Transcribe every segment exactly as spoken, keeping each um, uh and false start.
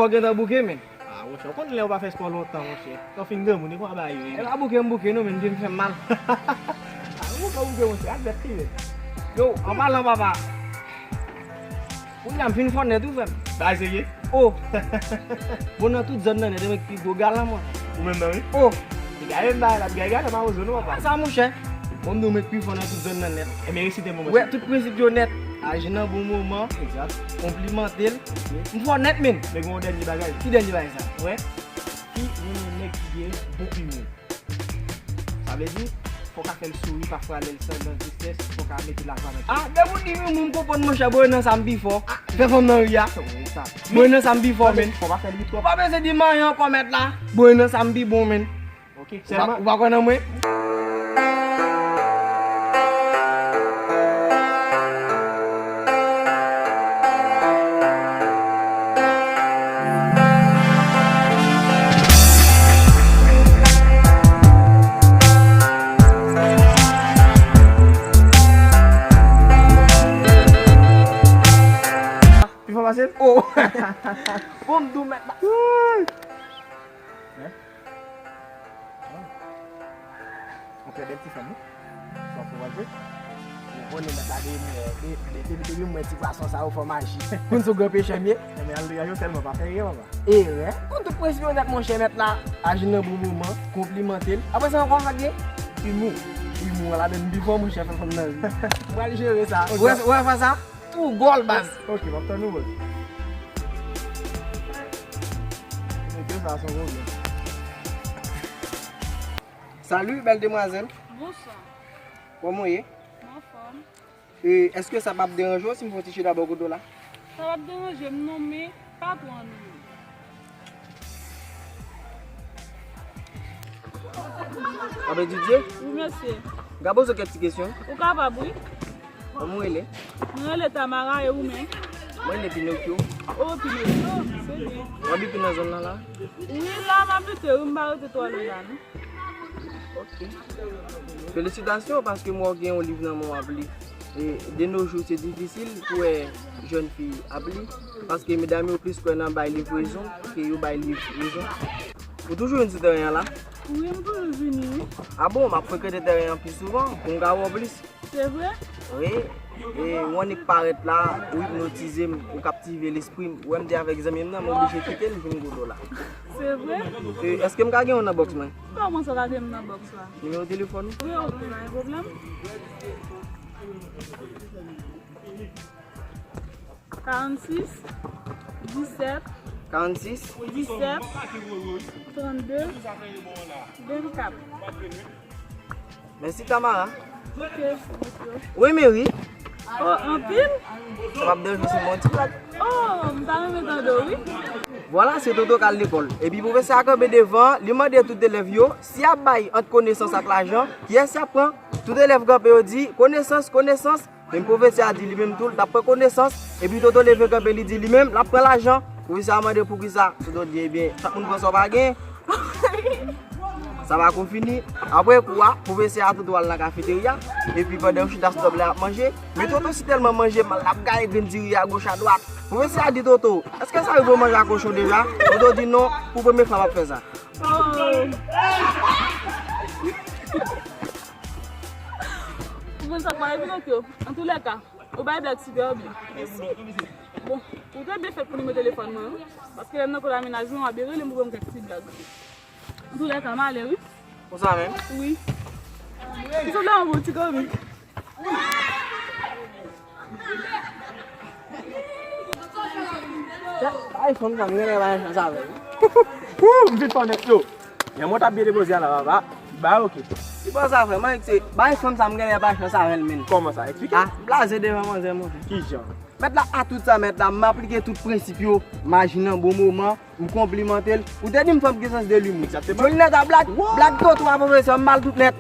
Ou gentan bouke, men. Ah, monchè, ou konn lè ou pa fè spò lontan, monchè. Kan w fin granmoun, e konsa bagay yo ye. E pa bouke m bouke, non, men m fè m mal. Ah, ou pa bouke, monchè, ak bèt ki vin. Yo, an palan, papa. Kounye a m fin fò nèt, wi, frè m. Bagay serye? Oh! Bon, nan tout zòn nan nèt, e mwen ki pi gwo galan, mwen. Ou menm nan, wi. Oh! Li gaye m bagay la, ap gaye galan mawozo, non, papa. Sa, monchè. Bon, m di w, mwen ki pi fò nan tout zòn nan nèt. Ebyen, resite pou mwen. Wè, tout prensip yo nèt. Aji nan bon moman. Egzat. Konplimante l. M fò nèt, men. Men gen yon dènye bagay. Ki dènye bagay sa? Wè. Ki renmen nèg ki gen bon imou. Sa vle di, fò w ka fè l souri pafwa lè l san nan tristès, fò w ka mete lajwa nan kè. Ah, depi w di imou, m konprann, monchè, bwoy nan sa m pi fò. Fè fanm nan ri a. Bwoy nan sa m pi fò, men. Fò w pa fè l ri twòp. Ou pa bezwen di m anyen ankò, mèt la. Bwoy nan sa m pi bon, men. Ok, sèlman. Ou pa kwè nan mwen? Pi fò pase l? Oh! Bon, m di w mèt la. Hein? Yon klèb ti fanm, wi. Sa w fè w al jwe? Ou konnen mèt la depi, depi, depi, depi m wè ti pwason sa yo fè maji. Konn sou gran pechè m ye? Enben, al degaje w sèlman, pa fè erè, papa. Erè? Konn tout prensip yo nèt, monchè, mèt la. Aji nan bon moman, konplimante l. Apre sa, ankò sa k gen? Imou. Imou an ladann m pi fò, monchè, fè fanm nan ri. M pral jere sa. Ou wè, ou wè sa? Tou gòl, baz. Ok, m ap tann ou, baz. Mesye, sa se yon pwoblèm. Salut, bèl demwazèl. Bonswa. Kòman w ye? M anfòm. E, èske sa p ap deranje w si m fè yon ti chita bò kote w la? Sa p ap deranje m non, men pa twò annuiye. W ap etidye? Wi, mesye. M ka poze w kèk ti kesyon? Ou kapab, wi. Kòman w rele? Mwen rele Tamara, e ou menm? Mwen rele Pinokyo. Oh, Pinokyo, se byen. W abite nan zòn nan la? Wi, la m abite, wi, m pa rete twò lwen la, non. Ok. Felisitasyon, paske m wè w gen yon liv nan men w ap li. E, de nos jours, se difisil pou wè jèn fi ap li, paske medam yo plis kwè nan bay liv rezon ke yo bay liv rezon. Ou toujou vin sou tèren an la? Wi, m toujou vini, wi. A bon, m ap frekante tèren an pi souvan pou m ka wè w plis. Se vre? Wi. E, w annik parèt la, ou ipnotize m, ou kaptive lespri m. Ou wè m te avèk zanmi m nan, m oblije kite l vin kote w la. Se vre? E, èske m ka gen w nan bòks mwen? Kòman sa w ka gen m nan bòks la? Nimewo telefòn ou? Wi, ok, pa gen pwoblèm. Karannsis, disèt, karannsis, disèt, trannde, vennkat. Mèsi, Tamara. Ok, ok. Wi, Mary. Oh, anpil? Sa p ap deranje si m fè yon ti blag? Oh, m ta renmen tande w, wi. Vwala, se Toto k al lekòl. Epi pwofesè a kanpe devan, li mande tout elèv yo si y ap bay ant konesans ak lajan, kiyès y ap pran? Tout elèv kanpe, yo di, konesans, konesans. Men pwofesè a di li menm tou, l t ap pran konesans. Epi Toto leve kanpe, li di li menm, l ap pran lajan. Pwofesè a mande poukisa. Toto di, ebyen, chak moun pran sa w pa gen. Sa pa ko fini. Apre kou a, pwofesè a Toto al nan kafeterya. Epi pandan yo chita sou tab la, y ap manje. Men Toto si tèlman manje mal, l ap gaye grenn diri a goch a dwat. Pwofesè a di Toto, èske sa rive w manje ak kochon deja? Toto di non, pou premye fwa m ap fè sa. Oh. Ou konn sa k pale, Pinokyo? Antoulèka, ou bay blag sipè byen. Mèsi. Bon, ou te byen fèt pou nimewo telefòn mwen, wi. Paske lè m nan kò la mennaj mwen, w ap byen rele m pou ban m kèk ti blag. Antoulèka, m ale, wi. Konsa menm? Wi. Ou sanble yon bon ti komik. Bay fanm sa, m genlè pa gen chans avè l. Wou, m vin fò nèt yo. Yon mò t ap byen depoze a la, papa. Ba, ok. Li pa sa, frè, man, se bay fanm sa, m genlè pa gen chans avè l, menn. Kòman sa? Eksplike. Ah, blaze devan manzè, monchè. Ki jan? Mèt la, a tout sa, mèt la, m aplike tout prensip yo. Maji nan bon moman. M konplimante l. Ou te di m fanm gen sans de limou. Egzakteman. Joli nèt a blag, blag Toto a pwofesè, m ba l tout nèt.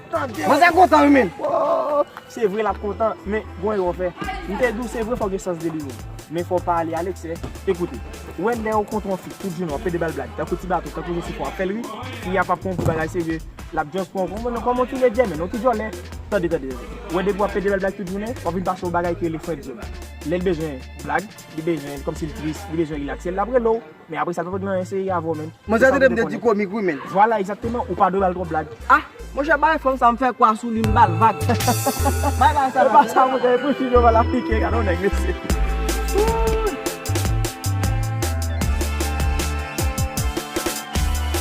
Manzè kontan, wi, menn. Wo! Se vre, l ap kontan, men gon erè w fè. M te di w, se vre, fò w gen sans de limou. Men fò w pa ale a leksè. Ekoute, ou wè lè w kontre yon fi, tout jounen, w ap pede ba l blag, tankou ti bato, tankou Josifò, w ap fè l ri, fi a p ap pran w pou bagay serye. L ap just pran w kòm, kòm yon ti ledjè, men yon ti djòlè. Tande, tande, tande. Ou wè depi w ap pede ba l blag tout jounen, w ap vin pase yon bagay ki rele friendzone. Lè l bezwen blag, li bezwen, kòmsi l tris, li bezwen rilakse, l ap rele w. Men apre sa, l pa t gen anyen serye avè w, menn. Manzè tande m te di komik, wi, menn. Vwala, egzakteman, ou pa dwe ba l twòp blag. Ah, monchè, bay fanm sa, m fè kwa sou li, m ba l vag. Bay, bay, sa, E pa sa, monchè, e pou fi yo pa l aplike, gade yon nèg, mesye.